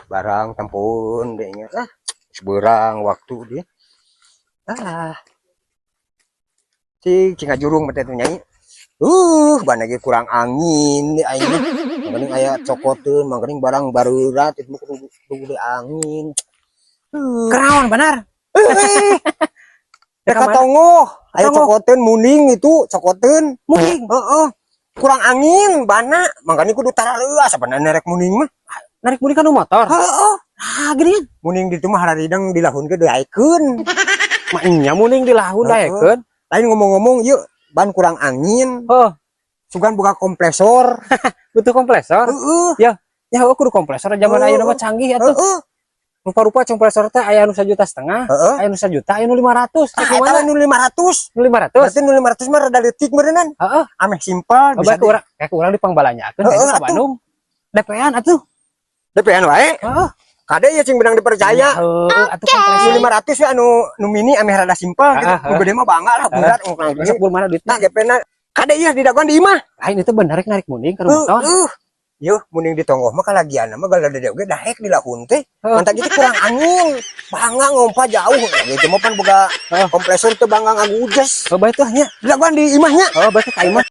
Barang tampun deh nya. Ah, seberang waktu dia. Ah. Cing, cing ngajurung mah teh nyai. Ban lagi kurang angin di aing mah. Mangkaning aya cokoteun, mangkaning barang bareurat itu mah kudu kudu angin. Kerawan benar. Eh, rek ka tonggoh, aya Tonggoh. Cokoteun munding itu, cokoteun. Munding. Heeh. Kurang angin bana, mangkaning kudu taraleuas sabenerna rek munding mah. Narik munding kan motor. Heeh. Ah, gini. Munding ditu mah hararidang dilahun ge daekeun. Maknya munding dilahun Heeh. daekeun. Lain ngomong-ngomong yuk, ban kurang angin. Oh, Sugan buka kompresor. Butuh kompresor. Heeh. Ya, oh, kudu kompresor zaman ayeuna mah canggih atuh. Heeh. Rupa-rupa kompresor teh aya nu 1,5 juta, Heeh. aya nu 1 juta, aya nu 500. Ah, eta nu 500. Nu 500. Berarti nu 500 mah rada leutik meureunnan. Heeh. Ameh simpel Oh, bisa bae urang kayak urang dipangbalanyakeun Heeh, ka atuh. Bandung. DP-an atuh. DP-an wae. Heeh. Kade ya cing benang dipercaya. Heeh, atuh kompresor. Nu 500 ya anu nu mini ameh rada simpel gitu. Ah, Nu gede mah bangga lah, berat nu Besok bur mana duitna? Nah, GP-na kade ieu didagoan di imah. Lain itu bener rek narik munding ka motor. Heeh. Yuh, munding di tonggoh mah kalagian mah galada oge daek di lahun teh. Heeh. Mantap gitu kurang angin. Bangga ngompa jauh. Gitu mah pan boga Heeh. kompresor teu bangga ngagujes. Oh, bae tuh nya. Didagoan di imahnya. Oh, bae ka imah.